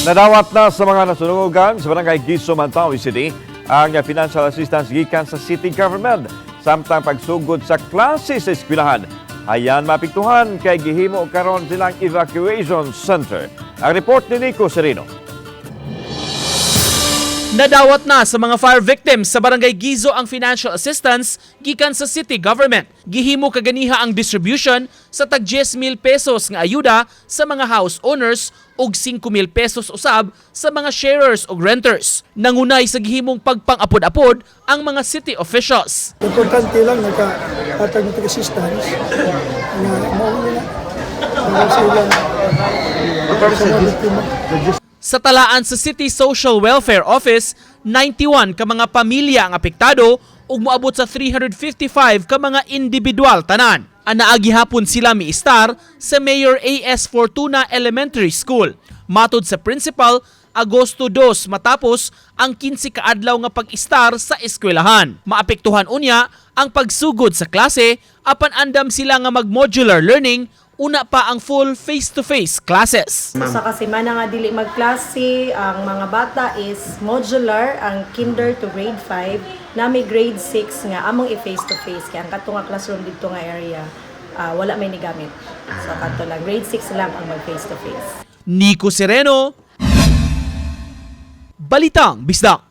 Nadawat na sa mga nasunugan sa Barangay Guizo, Mantawi City ang financial assistance gikan sa city government samtang pagsugod sa klase sa eskwelahan. Ayan maapektuhan kay gihimo karon silang evacuation center. Ang report ni Nico Sereno. Nadawat na sa mga fire victims sa Barangay Guizo ang financial assistance gikan sa city government. Gihimo kaganiha ang distribution sa tag 10,000 pesos nga ayuda sa mga house owners ug 5,000 pesos usab sa mga sharers ug renters. Nangunay sa gihimong pagpang-apod-apod ang mga city officials. Importante lang nakahatag ng assistance nga mao na para sa ilang sa mga biktima. Sa talaan sa City Social Welfare Office, 91 ka mga pamilya ang apektado ug moabot sa 355 ka mga individual tanan. Anaa gihapon sila miistar sa Mayor A.S. Fortuna Elementary School. Matod sa principal, Agosto 2 matapos ang 15 kaadlaw nga pag-istar sa eskwelahan. Maapektuhan unya ang pagsugod sa klase apan andam sila nga mag-modular learning una pa ang full face-to-face classes. Sa kasemana nga dili magklase, ang mga bata is modular, ang kinder to grade 5, nami grade 6 nga among i-face to face kay ang kato nga classroom didto nga area, wala may nigamit. So kato lang grade 6 lang ang mag face to face. Nico Sereno, Balitang Bisdak.